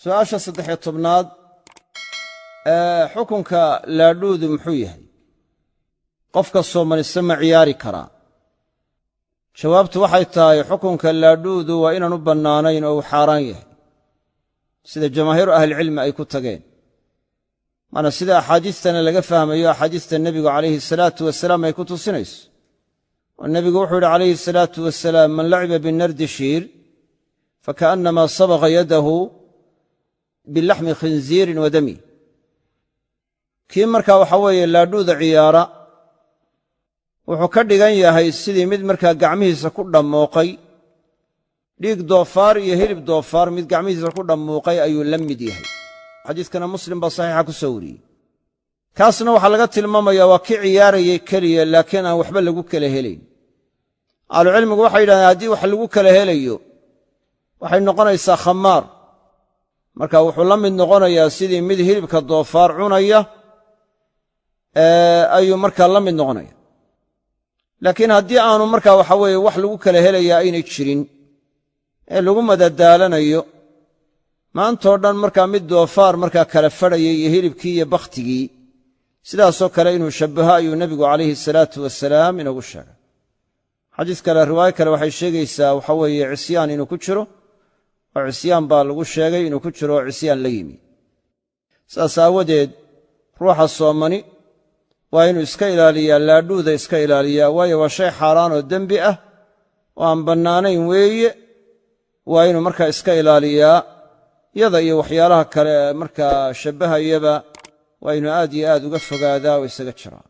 Su'aasha 13aad, xukunka laadhuudu muxuu yahay? Qofka soomanise ma ciyaari karaa? Jawaabtu waxay tahay xukunka laadhuudu waa inaanu bannaanayn oo uu xaaraan yahay, sida jamaahiiru ahlicilmi ay ku tageen, waana sida axaadiistana laga fahmayo. Axaadiista nebigu calayhi salaatu wasalaam ay ku tusinayso, oo nebigu wuxuu yidhi calayhi salaatu wasalaam: "Man laciba binardi shiir fakaannamaa sabaqa yadahu bilaxmi khinziirin wa dami." Kii markaa waxa weeye laadhuuda ciyaara wuxuu ka dhigan yahay sidii mid markaa gacmihiisa ku dhammuuqay dhiig doofaar iyo hilib doofaar, mid gacmihiisa ku dhammuuqay ayuu la mid yahay. Xadiiskana Muslim baa saxiixa ku soo wariyey. Kaasna waxaa laga tilmaamayaa waa ki ciyaarayay keliya, laakiin aan waxba lagu kala helayn. Ahlucilmigu waxay yidhahdeen haddii wax lagu kala helayo waxay noqonaysaa khamaar, marka wuxuu la mid noqonayaa sidii mid hilibka doofaar cunaya ayuu markaa la mid noqonaya. Laakiin haddii aanu markaa waxa weeye wax lagu kala helayaa aynay jirin ee lagu madadaalanayo maantoo dhan, markaa mid doofaar markaa kala fadhayay iyo hilibkii iyo bakhtigii, sidaasoo kale inuu shabbaho ayuu nebigu calayhi salaatu wasalaam inoogu sheegay. Xadiis kale, riwaayo kale waxay sheegaysaa waxa weeye cisyaan inuu ku jiro, oo cisyaan baa lagu sheegay inuu ku jiro oo cisyaan la yimi. Saas aawadeed ruuxa soomani waa inuu iska ilaaliyaa laadhuuda, iska ilaaliyaa, waayo waa shay xaaraan oo dembi ah oo aan bannaanayn weeye. Waa inuu markaa iska ilaaliyaa yada iyo waxyaalaha kale ee markaa shabbahayaba, waa inuu aad iyo aad uga fogaadaa oo isaga jiraa.